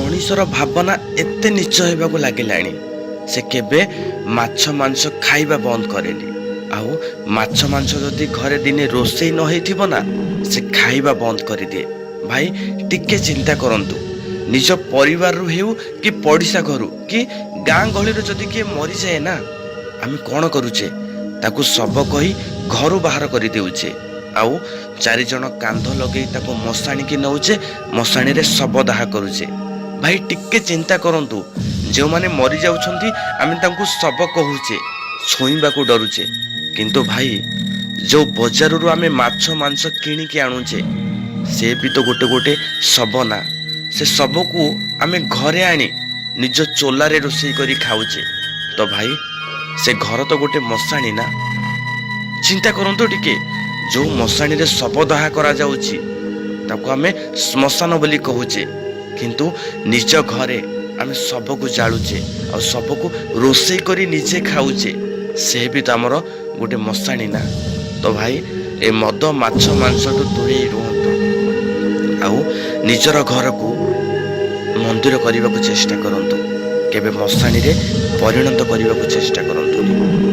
ମଣିଷର ଭାବନା ଏତେ ନୀଚ ହେବାକୁ ଲାଗିଲାଣି, ସେ କେବେ ମାଛ ମାଂସ ଖାଇବା ବନ୍ଦ କରେନି। ଆଉ ମାଛ ମାଂସ ଯଦି ଘରେ ଦିନେ ରୋଷେଇ ନ ହେଇଥିବ ନା, ସେ ଖାଇବା ବନ୍ଦ କରିଦିଏ। ଭାଇ, ଟିକେ ଚିନ୍ତା କରନ୍ତୁ। ନିଜ ପରିବାରରୁ ହେଉ କି ପଡ଼ିଶା ଘରୁ କି ଗାଁ ଗହଳିରୁ ଯଦି କିଏ ମରିଯାଏ ନା, ଆମେ କ'ଣ କରୁଛେ? ତାକୁ ଶବ କହି ଘରୁ ବାହାର କରିଦେଉଛେ ଆଉ ଚାରିଜଣ କାନ୍ଧ ଲଗେଇ ତାକୁ ମଶାଣିକି ନେଉଛେ, ମଶାଣିରେ ଶବ ଦାହ କରୁଛେ। ଭାଇ, ଟିକେ ଚିନ୍ତା କରନ୍ତୁ। ଯେଉଁମାନେ ମରିଯାଉଛନ୍ତି, ଆମେ ତାଙ୍କୁ ଶବ କହୁଛେ, ଛୁଇଁବାକୁ ଡରୁଛେ। କିନ୍ତୁ ଭାଇ, ଯେଉଁ ବଜାରରୁ ଆମେ ମାଛ ମାଂସ କିଣିକି ଆଣୁଛେ, ସେ ବି ତ ଗୋଟେ ଗୋଟେ ଶବ ନା? ସେ ଶବକୁ ଆମେ ଘରେ ଆଣି ନିଜ ଚୋଲାରେ ରୋଷେଇ କରି ଖାଉଛେ। ତ ଭାଇ, ସେ ଘର ତ ଗୋଟେ ମଶାଣି ନା? ଚିନ୍ତା କରନ୍ତୁ ଟିକେ। ଯେଉଁ ମଶାଣିରେ ଶବ ଦାହ କରାଯାଉଛି, ତାକୁ ଆମେ ଶ୍ମଶାନ ବୋଲି କହୁଛେ। କିନ୍ତୁ ନିଜ ଘରେ ଆମେ ଶବକୁ ଜାଳୁଛେ ଆଉ ଶବକୁ ରୋଷେଇ କରି ନିଜେ ଖାଉଛେ। ସେ ବି ତ ଆମର ଗୋଟେ ମଶାଣି ନା? ତ ଭାଇ, ଏ ମଦ, ମାଛ, ମାଂସଠୁ ଦୂରେଇ ରୁହନ୍ତୁ ଆଉ ନିଜର ଘରକୁ ମନ୍ଦିର କରିବାକୁ ଚେଷ୍ଟା କରନ୍ତୁ। କେବେ ମଶାଣିରେ ପରିଣତ କରିବାକୁ ଚେଷ୍ଟା କରନ୍ତୁନି।